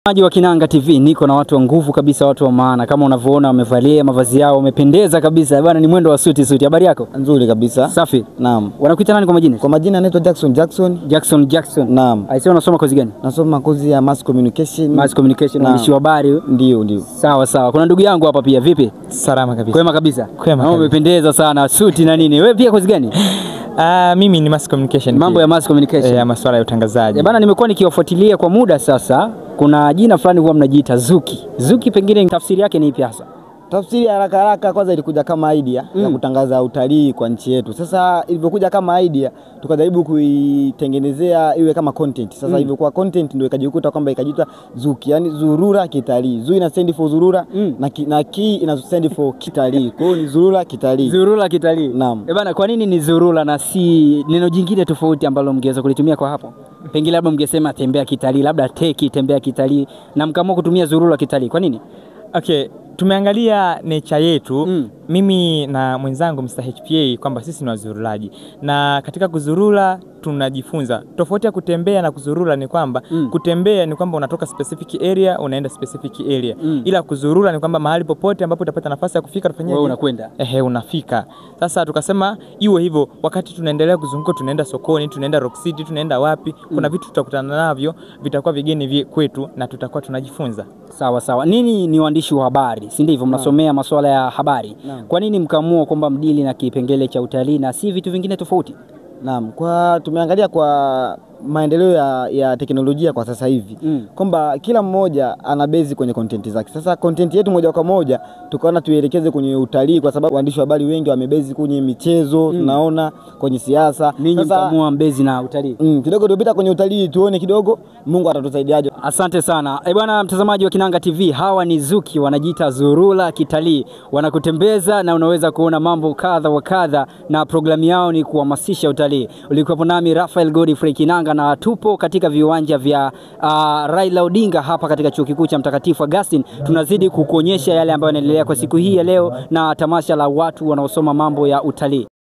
Mtazamaji wa Kinanga TV, niko na watu wa nguvu kabisa, watu wa maana. Kama unavyoona wamevalia mavazi yao, wamependeza kabisa. Bwana, ni mwendo wa suti suti. Habari yako? Nzuri kabisa. Safi. Naam. Wanakuita nani kwa majina? Kwa majina anaitwa Jackson Jackson. Jackson Jackson. Naam. Aisee, unasoma kozi gani? Nasoma kozi ya Mass Communication. Mass Communication, mwandishi wa habari. Ndio, ndio. Sawa sawa. Kuna ndugu yangu hapa pia, vipi? Salama kabisa. Kwema kabisa. Kwema kabisa. Umependeza sana, suti na nini. Wewe pia kozi gani? Mimi ni Mass Communication. Mambo ya Mass Communication. Ya masuala ya utangazaji. Bana, nimekuwa nikiwafuatilia kwa muda sasa. Kuna jina fulani huwa mnajiita Zuki. Zuki pengine tafsiri yake ni ipi hasa? Tafsiri ya haraka haraka kwanza ilikuja kama idea ya kutangaza utalii kwa nchi yetu. Sasa ilivyokuja kama idea tukajaribu kuitengenezea iwe kama content. Sasa ilivyokuwa content ndio ikajikuta kwamba ikajiita Zuki, yani zurura kitalii. Zu ina stand for zurura na ki ina stand for kitalii. Kwa hiyo ni zurura kitalii. Zurura kitalii. Naam. Bana, kwa nini ni zurura na si neno jingine tofauti ambalo mngeweza kulitumia kwa hapo? Pengine labda mngesema tembea kitalii, labda teki tembea kitalii, na mkaamua kutumia zurura kitalii. Kwa nini? Okay, tumeangalia nature yetu mimi na mwenzangu Mr. HPA kwamba sisi ni wazurulaji, na katika kuzurula tunajifunza. Tofauti ya kutembea na kuzurula ni kwamba kutembea ni kwamba unatoka specific area unaenda specific area, ila kuzurula ni kwamba mahali popote ambapo utapata nafasi ya kufika utafanyaje? Wewe unakwenda. Ehe, unafika. Sasa tukasema iwe hivyo, wakati tunaendelea kuzunguka, tunaenda sokoni, tunaenda Rock City, tunaenda wapi, kuna vitu tutakutana navyo vitakuwa vigeni kwetu na tutakuwa tunajifunza. Sawa sawa. Nini ni waandishi wa habari, si ndivyo? Mnasomea masuala ya habari. Kwa nini mkaamua kwamba mdili na kipengele cha utalii na si vitu vingine tofauti? Naam, kwa tumeangalia kwa maendeleo ya teknolojia kwa sasa hivi kwamba kila mmoja ana base kwenye content zake. Sasa content yetu moja kwa moja tukaona tuelekeze kwenye utalii kwa sababu waandishi wa habari wengi wamebase kwenye michezo, tunaona kwenye siasa. Ninyi mkaamua mbezi na utalii. Kidogo tupita kwenye utalii tuone kidogo Mungu atatusaidiaje. Asante sana. Bwana mtazamaji wa Kinanga TV, hawa ni Zuki, wanajiita Zurura Kitalii. Wanakutembeza na unaweza kuona mambo kadha wa kadha, na programu yao ni kuhamasisha utalii. Ulikuwa nami Rafael Godfrey Kinanga, na tupo katika viwanja vya Raila Odinga hapa katika Chuo Kikuu cha Mtakatifu Augustine. Tunazidi kukuonyesha yale ambayo yanaendelea kwa siku hii ya leo na tamasha la watu wanaosoma mambo ya utalii.